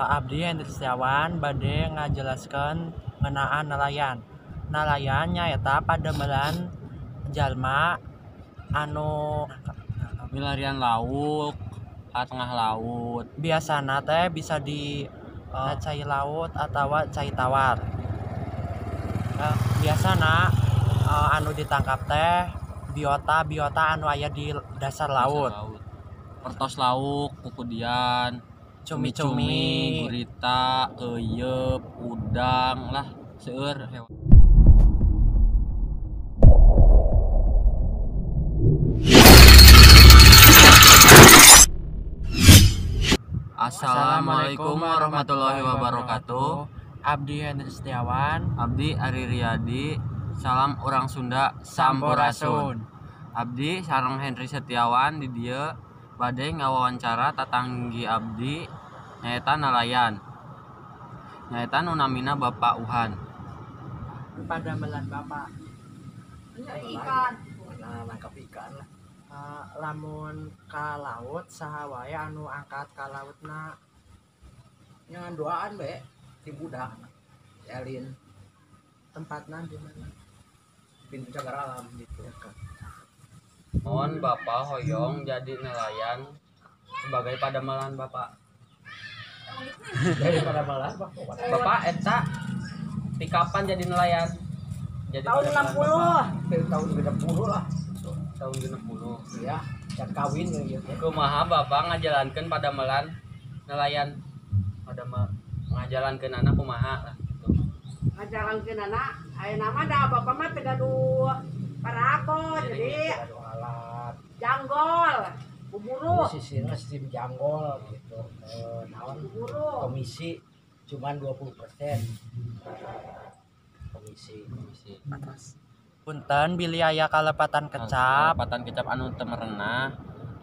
Abdi Hendri Setiawan bade ngajelaskeun ngeunaan nelayan. Nelayan nyaeta padamelan jalma anu milarian lauk ka tengah laut. Biasana teh bisa di cai laut atawa cai tawar. Biasana anu ditangkap teh biota-biota anu aya di dasar laut. Pertos lauk, kukudian, cumi-cumi, gurita, keuyeup, udang lah, seueur hewan. Assalamualaikum warahmatullahi wabarakatuh. Abdi Hendri Setiawan, Abdi Ari Riyadi, salam orang Sunda, sampurasun. Abdi sareng Hendri Setiawan di dieu bade ngawawancara tatanggi abdi nyaeta nelayan. Nyaeta nu namina Bapak Uhan. Padamelan Bapak ikan. Nah, nangkap ikan lah. Lamun ka laut saha wae anu angkat ka lautna? Ngan doaan be ti budak. Elin. Tempatna di mana? Pintu cagar alam gitu. Mohon Bapak hoyong jadi nelayan sebagai padamelan Bapak. Jadi padamelan Bapak. Bapak eta ti kapan jadi nelayan? Jadi tahun 60. Dari tahun 60 lah. Tahun 60. Iya, can kawin gitu. Kumaha Bapak ngajalankeun padamelan nelayan? Ngajalankeun anak kumaha lah gitu. Ngajalankeun anak ayeuna mah da Bapak mah teu gaduh parabot, jadi alat janggol, buburu. Sisina sistem janggol gitu. Naon komisi cuman 20%. Komisi. Atas. Punten bilih aya kalepatan kecap. Kalepatan kecap anu teu merenah.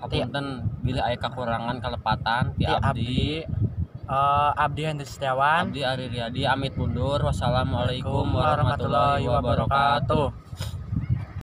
Hapunten bilih aya kakurangan kalepatan ti abdi. Abdi Hendri Setiawan, Abdi Ari Riyadi amit mundur. Wassalamualaikum warahmatullahi wabarakatuh.